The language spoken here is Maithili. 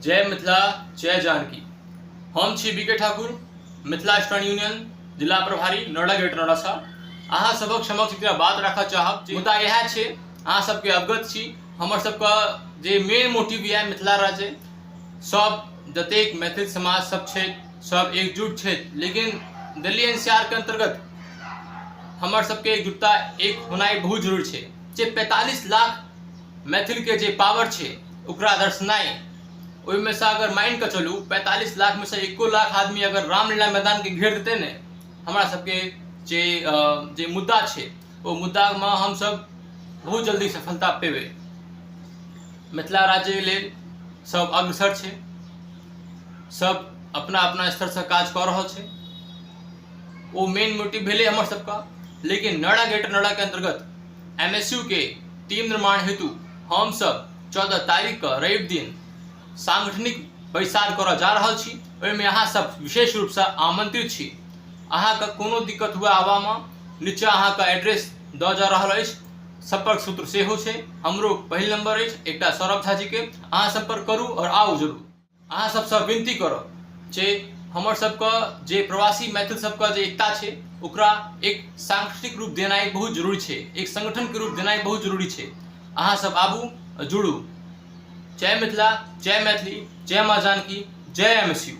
जय मिथिला जय जानकी। हम छी बी के ठाकुर, मिथिला स्टूडेंट यूनियन जिला प्रभारी नोएडा ग्रेटर नोएडा सँ। अहाँ सबक समक्ष एकटा बात राखऽ चाहब। मुद्दा इएह छै, अहाँ सबके अवगत छी, हमर सबके जे मेन मोटिव यऽ मिथिला राज्य, सब जतेक मैथिल समाज सब छै सब एकजुट छै, लेकिन दिल्ली एन सी आर के अंतर्गत हमर सबके एकजुटता एक होनाइ बहुत जरूरी छै। जे 45 लाख मैथिलके जे पावर छै ओकरा दर्शनाइ, ओहिमे से अगर मानि कऽ चलू 45 लाखमे से 1 लाख आदमी अगर रामलीला मैदानके घेर देतै ने, हमरा सबके जे जे मुद्दा छै ओ मुद्दामे हमसब बहुत जल्दी सफलता पेबै। मिथिला राज्यके लेल सब अग्रसर छै, सब अपना अपना स्तरसँ काज कऽ रहल छै, ओ मेन मोटिव भेलै हमर सबके। लेकिन नोएडा ग्रेटर नोएडाके अन्तर्गत एम एस यू के टीम निर्माण हेतु हमसब 14 तारीख के रवि दिन सांगठनिक बैसार करऽ जा रहल छी। ओहिमे अहाँ सब विशेष रूपसँ आमंत्रित छी। अहाँके कोनो दिक्कत हुए आबऽमे, नीचा अहाँके एड्रेस दऽ जा रहल अछि, सम्पर्क सूत्र सेहो छै, हमरो पहिल नंबर अछि एकटा सौरभ झा जी के, अहाँ सम्पर्क करू आओर आउ जरूर। अहाँ सबसँ विनती करब जे हमर सबके जे प्रवासी मैथिल सबके जे एकता छै ओकरा एक सांस्कृतिक रूप देनाइ बहुत जरूरी छै, एक संगठनके रूप देनाइ बहुत जरूरी छै। अहाँ सब आबू, जुड़ू। जय मिथिला, जय मैथिली, जय माँ जानकी, जय एम एस यू।